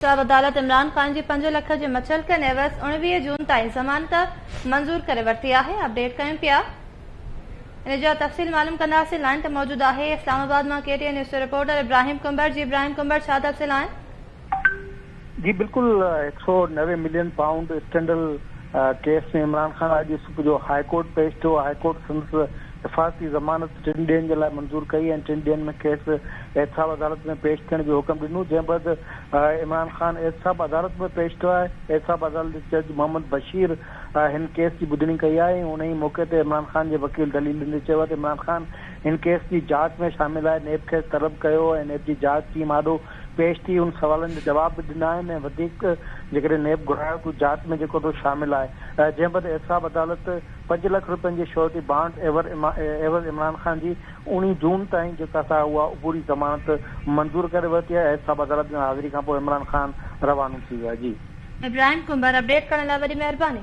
احتساب عدالت عمران خان جي پنج لک جي مچلڪن عيوض 19 جون تائين ضمانت منظور ڪري ورتي آهي. اپڊيٽ ڪيون پيا ان جا تفصيل معلوم ڪنداسين. لائين تي موجود آهي اسلام آباد مان ڪي ٽي اين نيوز جو رپورٽر ابراهيم ڪنڀر. جي ابراهيم ڪنڀر ڇا تفصيل آهن؟ جي بلڪل 190 million pound scandal case ۾ Imran Khan اڄ صبح جو هاء ڪورٽ پيش ٿيو. هاء ڪورٽ سندس حفاظتي ضمانت ٽن ڏينهن جي لاء منظور ڪئي ۽ ٽن ڏينهن ۾ کيس احتساب عدالت ۾ پيش ٿيڻ جو حڪم ڏنو جنهن بعد عمران خان احتساب عدالت ۾ پيش ٿيو آهي. احتساب عدالت جي جج محمد بشير هن ڪيس جي ٻڌڻي ڪئي آهي ۽ انهي موقعي تي عمران خان جي وڪيل دليل ڏيندي چيو آهي ته عمران خان هن ڪيس جي جاچ ۾ شامل آهي، نيب کيس طلب ڪيو ۽ نيب جي جاچ ٽيم آڏو پيش ٿي هن سوالن جا جواب به ڏنا آهن ۽ وڌيڪ جيڪڏهن نيب گهرايو ته جاچ ۾ جيڪو ٿو شامل آهي جنهن بعد احتساب عدالت پنج لک رپين جي شورٽي بانڊ عيوض عمران خان جي اوڻيهه جون تائين جيڪا سا اها عبوري ضمانت منظور ڪري ورتي آهي، احتساب عدالت ۾ حاضري کانپوء عمران خان روانو ٿي ويو آهي. جي. ابراهيم ڪنڀر اپڊيٽ ڪرڻ لاء وڏي مهرباني.